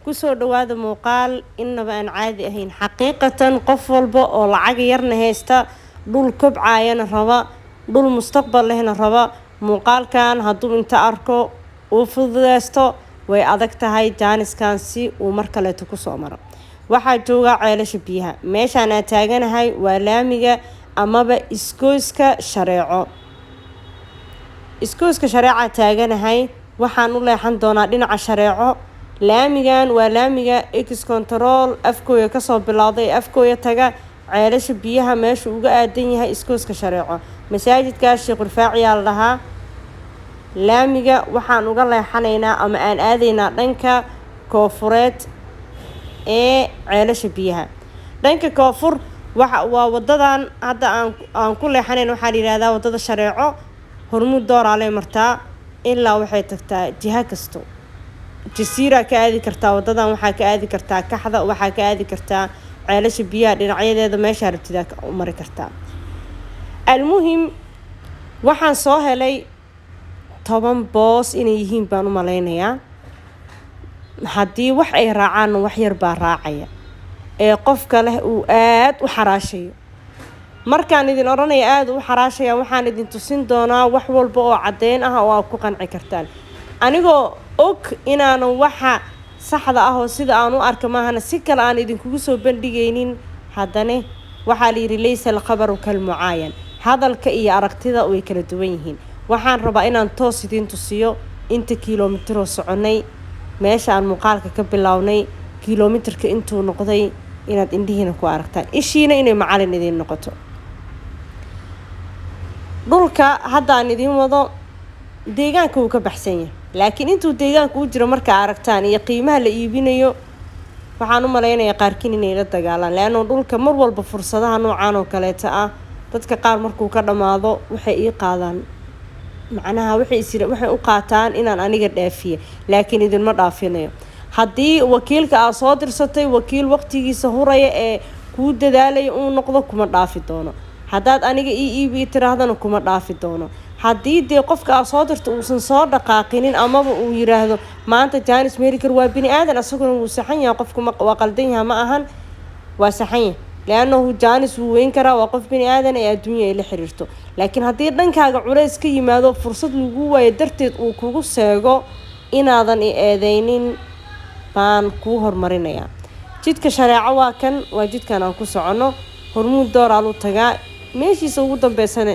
Kusoo dhawaada muuqaal inaba aan caadi ahayn. Xaqiiqatan qof walba oo lacag yarna haysta, dhul kobcaayana raba, dhul mustaqbal lehna raba, muuqaalkan hadduu inta arko uu fududeysto, way adag tahay jaaniskan si uu mar kaleeto kusoo maro. Waxaa jooga Ceelasha Biyaha. Meeshaan aan taaganahay waa laamiga amaba isgoyska Shareeco. Isgoyska Shareeca taaganahay. Waxaan u leexan doonaa dhinaca Shareeco. Laamigan waa laamiga ex control Afkooya kasoo bilowday ee Afkooya taga Ceelasha Biyaha, meesha uga aadan yahay isgoyska Shareeco. Masaajidkaas Sheekh Rufaaciyaa la dhahaa. Laamiga waxaan uga leexanaynaa ama aan aadaynaa dhanka koofureed ee Ceelasha Biyaha. Dhanka koonfur waxa waa wadadan hadda aan ku leexanayn. Waxaa la yidhahdaa wadada Shareeco. Hormuud Dooraaley martaa ilaa waxay tagtaa jiha kasto. Jasiira ka aadi kartaa wadadan, waxaa ka aadi kartaa Kaxda, waxaa ka aadi kartaa Ceelasha Biyaha dhinacyadeeda, meeshaa rabtidaa u mari kartaa. Almuhim, waxaan soo helay 10 boos inay yihiin baan u malaynayaa. Haddii wax ay raacaanna, wax yar baa raacaya ee qofka leh uu aada u xaraashayo. Markaan idin odhanaya aada u xaraashaya, waxaan idin tusin doonaa wax walba oo caddeyn ah oo aad ku qanci kartaan, anigoo og inaanan waxa saxda ah oo sida aan u arka maahana si kale aan idinkugu soo bandhigaynin. Haddana waxaa la yidhi: "Laysa alkhabaru kalmucaayan." Hadalka iyo aragtida way kala duwan yihiin. Waxaan rabaa inaan toos idiin tusiyo inta kilomitiroo soconnay, meesha aan muuqaalka ka bilownay, kilomitirka intuu noqday, inaad indhihiina ku aragtaan, ishiina inay macalin idiin noqoto. Dhulka hadda aan idiin wado deegaanka wuu ka baxsan yahay, laakiin intuu deegaanka u jiro markaa aragtaan iyo qiimaha la iibinayo, waxaan u malaynayaa qaarkiin inay la dagaalaan, leanno dhulka mar walba fursadaha noocan oo kaleeta ah dadka qaar markuu ka dhammaado waxay ii qaadaan, macnaha waxay is waxay u qaataan inaan aniga dhaafiye, laakiin idinma dhaafinayo. Haddii wakiilka aad soo dirsatay wakiil waqtigiisa huraya ee kuu dadaalaya uu noqdo, kuma dhaafi doono. Haddaad aniga ii iibi tiraahdana, kuma dhaafi doono. Haddii dee qofka aad soo dirta uusan soo dhaqaaqinin amaba uu yiraahdo maanta jaanis melikar, waa bini aadan, asaguna wuu saxan yahay. Qofku ma waa qaldan yahay ma ahan, waa saxan yahay, leannahu jaanis wuu weyn karaa, waa qof bini aadan ee adduunya ay la xiriirto. Laakiin haddii dhankaaga culays ka yimaado, fursad lagu waayo darteed uu kugu seego, inaadan i eedeynin baan kuu horumarinayaa. Jidka Shareeco waa kan, waa jidkan aan ku soconno. Hormuud Dooraaluu tagaa, meeshiisa ugu dambeysana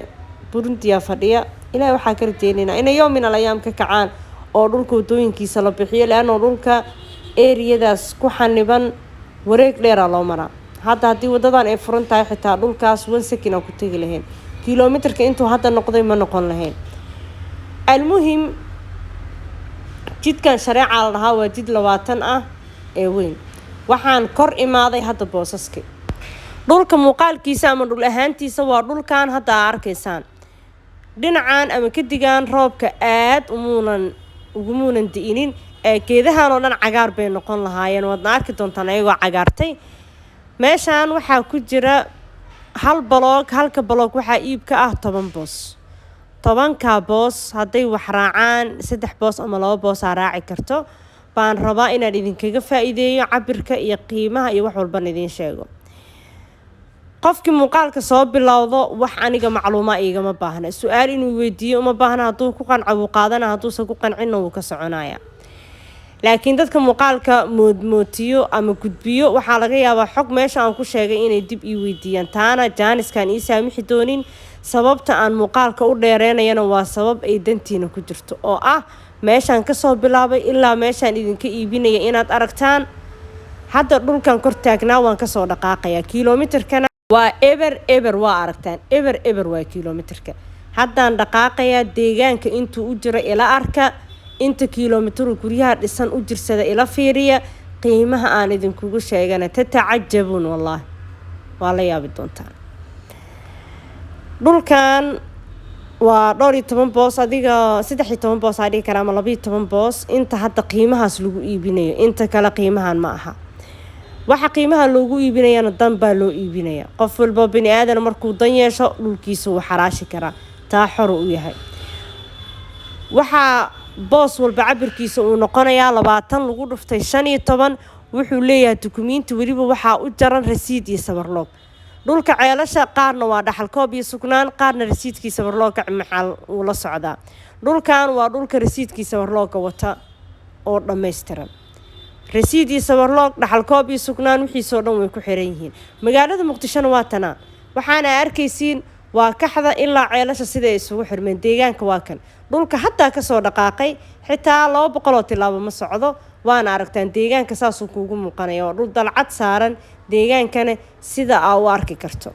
Burundiyaa fadhiya. Ilahay waxaa ka rajeynaynaa inay yoom min al ayaam ka kacaan oo dhulka wadooyinkiisa la bixiyo, leanno dhulka eriyadaas ku xaniban wareeg dheeraa loo maraa. Hadda haddii wadadan ay furan tahay, xitaa dhulkaas one second aan ku tegi lahayn. Kilomitarka intuu hadda noqday ma noqon lahayn. Almuhim, jidkan Shareeca la dhahaa, waa jid 20 ah ee weyn. Waxaan kor imaaday hadda boosaski. Dhulka muuqaalkiisa ama dhul ahaantiisa waa dhulkan hadda aa arkaysaan. Dhinacan ama kadigan roobka aad umuunan ugumuunan di'inin ee geedahan oo dhan cagaar bay noqon lahaayeen. Waadna arki doontaan ayagoo cagaartay. Meeshaan waxaa ku jira hal baloog. Halka baloog waxaa iib ka ah 10 boos. 10-ka boos hadday wax raacaan, saddex boos ama laba boos aa raaci karto. Baan rabaa inaan idinkaga faa-iideeyo cabirka iyo qiimaha iyo wax walban idiin sheego. Qofkii muuqaalka soo bilowdo, wax aniga macluuma iigama baahna, su-aal inuu weydiiyo uma baahna. Hadduu ku qanco wuu qaadana, hadduusan ku qancinna wuu ka soconaya. Laakiin dadka muuqaalka moodmootiyo ama gudbiyo, waxaa laga yaabaa xog meesha aan ku sheegay inay dib ii weydiiyaan. Taana jaaniskan ii saamixi doonin. Sababta aan muuqaalka u dheereynayana waa sabab ay dantiina ku jirto, oo ah meeshaan kasoo bilaabay ilaa meeshaan idinka iibinaya inaad aragtaan. Hadda dhulkan kor taagnaa waan kasoo dhaqaaqayaa. Kilomitarkana waa eber eber, waa aragtaan, eber eber waa kilomitarka. Haddaan dhaqaaqayaa. Deegaanka intuu u jiro ila arka, inta kilomitru guryaha dhisan u jirsada ila fiiriya. Qiimaha aan idinkugu sheegana tatacajabuun, wallaahi waa la yaabi doontaan. Dhulkan waa dhowr iyo toban boos, adiga 13 boos aa dhihi kara ama 12 boos. Inta hadda qiimahaas lagu iibinayo, inta kale qiimahan ma aha. Waxa qiimaha loogu iibinayana dan baa loo iibinaya. Qof walba bini aadan markuu dan yeesho, dhulkiisa wuu xaraashi karaa, taa xor u yahay. Waxaa Boos walba cabirkiisa uu noqonayaa 20 lagu dhuftay 15. Wuxuu leeyahay dukumiinti, weliba waxaa u jaran rasiid iyo sabarloog. Dhulka Ceelasha qaarna waa dhaxal koob iyo sugnaan, qaarna rasiidkii sabarloogga maxal uu la socdaa. Dhulkan waa dhulka rasiidkii sabarloogga wata oo dhammaystiran, rasiid iyo sabarloog, dhaxal koob iyo sugnaan, wixiisoo dhan way ku xiran yihiin. Magaalada Muqdishona waa tanaa, waxaana arkaysiin waa Kaxda ilaa Ceelasha sida ay isugu xirmeen. Deegaanka waa kan, dhulka hataa kasoo dhaqaaqay xitaa 200 tilaabo ma socdo. Waana aragtaan deegaanka saasuu kuugu muuqanaya, oo dhul dalcad saaran, deegaankana sida aa u arki karto.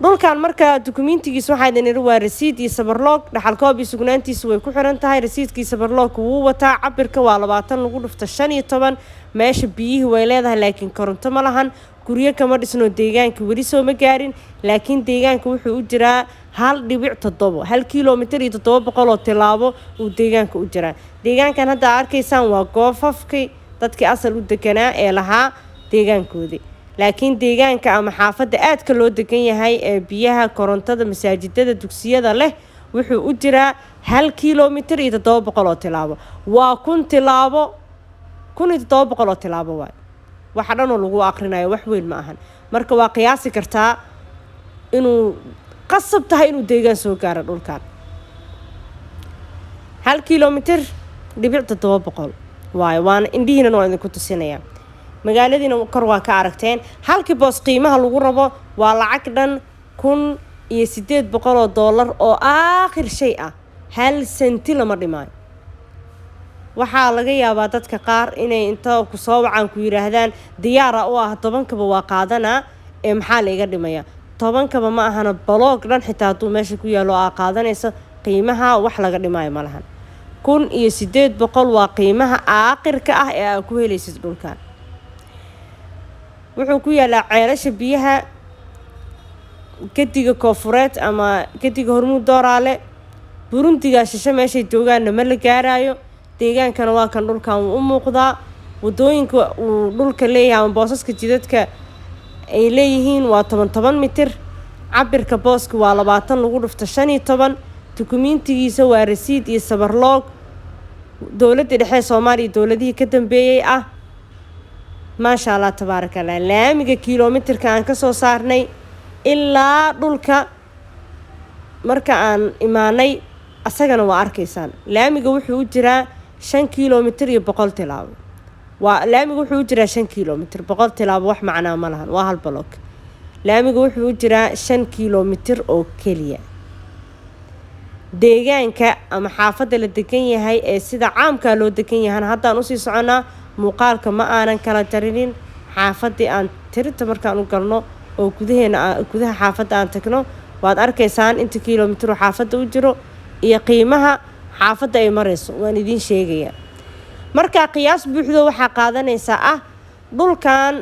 Dhulkan marka dukumiintigiis waxaa idin idhi waa rasiid iyo sabarloog, dhaxal koob iyo sugnaantiisu way ku xiran tahay, rasiidkii sabarloogka wuu wataa. Cabirka waa 20 lagu dhufto 15. Meesha biyihii way leedahay, laakiin koronto ma lahan, guryo kama dhisno, deegaanka weli soo ma gaarin. Laakiin deegaanka wuxuu u jiraa 1.7, 1 kilomitir iyo 700 tilaabo uu deegaanka u jiraa. Deegaankan hadda arkaysaan waa goofafkii dadkii asal u deganaa ee lahaa deegaankoodii, laakiin deegaanka ama xaafadda aadka loo degan yahay ee biyaha, korontada, masaajidada, dugsiyada leh wuxuu u jiraa 1 kilomitir iyo 700 tilaabo. Waa 1000 tilaabo, 1700 tilaabo waay. Waxa dhanoo lagu aqrinayo wax weyn ma ahan. Marka waa qiyaasi kartaa inuu qasab tahay inuu deegaan soo gaaro dhulkan. 1 kilomitir dhibic 700 waayo, waana indhihiinan waa idinku tusinayaa. Magaaladiina kor waa ka aragteen. Halkii boos qiimaha lagu rabo waa lacag dhan $1800 oo aakhir shay ah, hal senti lama dhimaayo. Waxaa laga yaabaa dadka qaar inay inta ku soo wacaan ku yidhaahdaan, "Diyaara u ah, tobankaba waa qaadanaa, ee maxaa la iga dhimaya?" Tobankaba ma ahana, baloog dhan xitaa hadduu meesha ku yaalo aa qaadanayso, qiimaha wax laga dhimaayo ma lahan. 1800 waa qiimaha aakhirka ah ee aa ku helaysid dhulkan. Wuxuu ku yaalaa Ceelasha Biyaha, gediga koonfureed ama gediga Hormuud Dooraale. Burundigaa shishe meeshay joogaanna ma la gaaraayo. Deegaankana waa kan, dhulkan wuu u muuqdaa. Wadooyinka uu dhulka leeyahay ama boosaska jidadka ay leeyihiin waa 10 10 mitir. Cabirka booska waa 20 lagu dhufto 15. Dukumiintigiisa waa rasiid iyo sabarloog dowladda dhexe Soomaaliya, dowladihii ka dambeeyey ah. Maasha Allah, tabaaraka Allah. Laamiga kilomitirka aan kasoo saarnay ilaa dhulka marka aan imaanay asagana waa arkaysaan. Laamiga wuxuu u jiraa 5 kilomitir iyo 100 tilaabo. Waa laamiga wuxuu u jiraa 5 kilomitir 100 tilaabo, wax macnaa ma lahan, waa hal baloog. Laamiga wuxuu u jiraa 5 kilomitir oo keliya. Deegaanka ama xaafadda la degan yahay ee sida caamkaa loo degan yahana haddaan usii soconaa. Muuqaalka ma aanan kala jarinin. Xaafaddii aan tirinta markaan u galno oo gudaheena, gudaha xaafadda aan tagno, waad arkaysaan inta kilomitir oo xaafadda u jiro iyo qiimaha xaafadda ay marayso, waan idiin sheegayaa. Markaa qiyaas buuxdo waxaa qaadanaysaa ah dhulkan,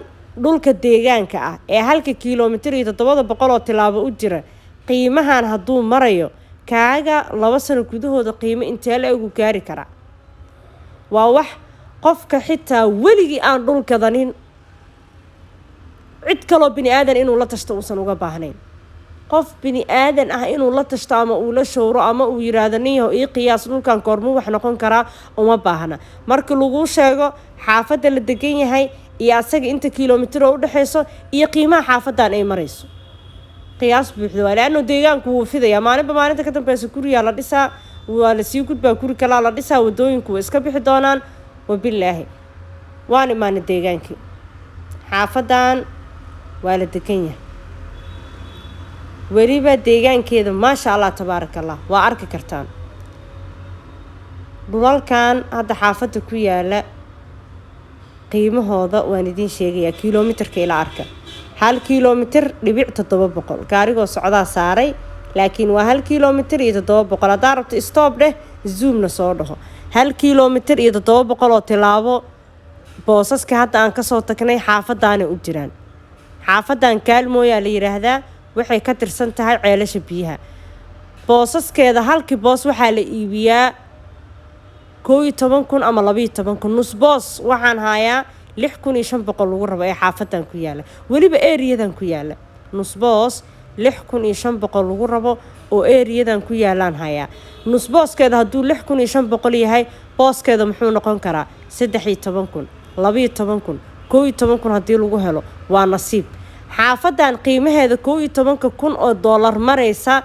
dhulka deegaanka ah ee halka kilomitir iyo 700 oo tilaabo u jira, qiimahan hadduu marayo, kaaga 2 sano gudahooda qiimo intee la egu gaari karaa? Waa wax qofka xitaa weligii aan dhul gadanin, cid kaloo bini aadan inuu la tashto uusan uga baahnayn. Qof bini aadan ah inuu la tashto ama uu la showro ama uu yiraahdo, "Ninyahow, ii qiyaas dhulkan koormuu wax noqon karaa?" uma baahna. Marka laguu sheego xaafadda la degan yahay iyo asaga inta kilomitir oo udhexeyso iyo qiimaha xaafadan ay marayso, qiyaas buuxda waa leano deegaanku wuu fidayaa. Maalinba maalinta ka dambeysa guriyaa la dhisaa, waa lasii gudbaa, guri kalaa la dhisaa, wadooyinku way iska bixi doonaan. Wabilaahi, waan imaana deegaankii. Xaafadan waa la degan yahay, weliba deegaankeeda maasha Allah, tabaaraka Allah, waa arki kartaan. Dhulalkan hadda xaafadda ku yaala qiimahooda waan idiin sheegayaa. Kilomitirka ilaa arka, 1 kilomitir dhibic 700. Gaarigoo socdaa saaray, laakiin waa 1 kilomitir iyo 700. Haddaa rabto stop dheh, zoomna soo dhaho. 1 kilomitir iyo 700 oo tilaabo boosaska hadda aan kasoo tagnay xaafadaanay u jiraan. Xaafadan Kaalmooyaa la yiraahdaa, waxay ka tirsan tahay Ceelasha Biyaha. Boosaskeeda halkii boos waxaa la iibiyaa 11,000 ama 12,000. Nus boos waxaan hayaa 6500 lagu rabo ee xaafadan ku yaala, weliba eriyadan ku yaala. Nus boos 6500 lagu rabo oo eriyadan ku yaalaan hayaa. Nus booskeeda hadduu 6500 yahay, booskeeda muxuu noqon karaa? 13,000, 12,000, 11,000 haddii lagu helo waa nasiib. Xaafadan qiimaheeda 11,000 oo doolar mareysa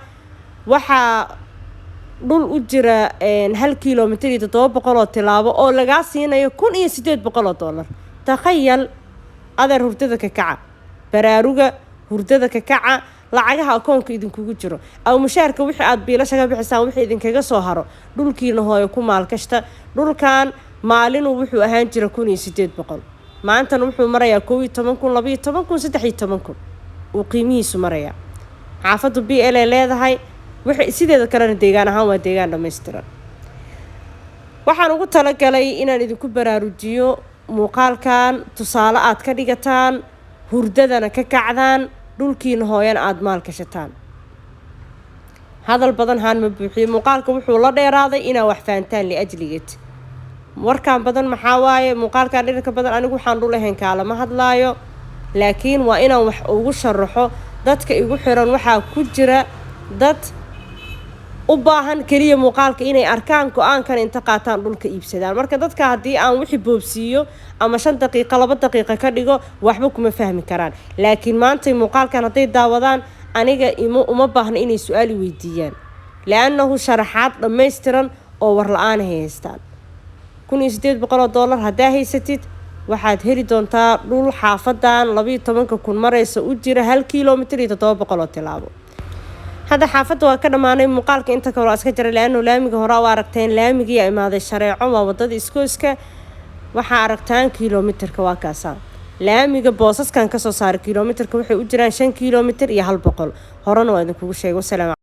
waxaa dhul u jira 1 kilomitir iyo 700 oo tilaabo oo lagaa siinayo 1800 oo doolar. Takhayal adeer, hurdada ka kaca, baraaruga, hurdada ka kaca. Lacagaha akoonka idinkugu jiro ama mushaarka wixii aada biilasha ka bixisaan, wixii idinkaga soo haro, dhulkiina hooyo ku maalkashta. Dhulkan maalinuu wuxuu ahaan jira 1800, maantana wuxuu marayaa 11,000, 12,000, 13,000 uu qiimihiisu marayaa. Xaafaddu BL ay leedahay wixii sideeda kalena deegaan ahaan waa deegaan dhammaystiran. Waxaan ugu talagalay inaan idinku baraarujiyo muuqaalkan, tusaale aad ka dhigataan, hurdadana ka kacdaan, dhulkiina hooyana aada maal gashataan. Hadal badan haan ma buuxiyo. Muuqaalka wuxuu la dheeraaday inaa wax fahantaan liajligeed. Warkaan badan maxaa waaye? Muuqaalkan dhirirka badan, anigu waxaan dhul ahayn kaalama hadlaayo, laakiin waa inaan wax ugu sharaxo dadka igu xiran. Waxaa ku jira dad u baahan keliya muuqaalka inay arkaan, go-aankan inta qaataan dhulka iibsadaan. Marka dadka haddii aan wixii boobsiiyo ama 5 daqiiqo, 2 daqiiqo ka dhigo, waxba kuma fahmi karaan. Laakiin maantay muuqaalkan hadday daawadaan, aniga ima uma baahna inay su-aal i weydiiyaan, liannahu sharaxaad dhammaystiran oo war la-aan ay haystaan. 1800 oo doolar haddaa haysatid, waxaad heli doontaa dhul xaafadan 12,000 mareysa u jira 1 kilomitir iyo 700 oo tilaabo. Hadda xaafadda waa ka dhammaanay muuqaalka, inta kale waa iska jaray, laano laamiga hore u aragteen. Laamigii imaaday Shareeco, waa wadada iskooska. Waxaa aragtaan kilomitirka, waa kaasa laamiga boosaskan kasoo saaray. Kilomitirka waxay u jiraan 5 kilomitir iyo 100. Horena waa idinkugu sheegay. Wasalaam.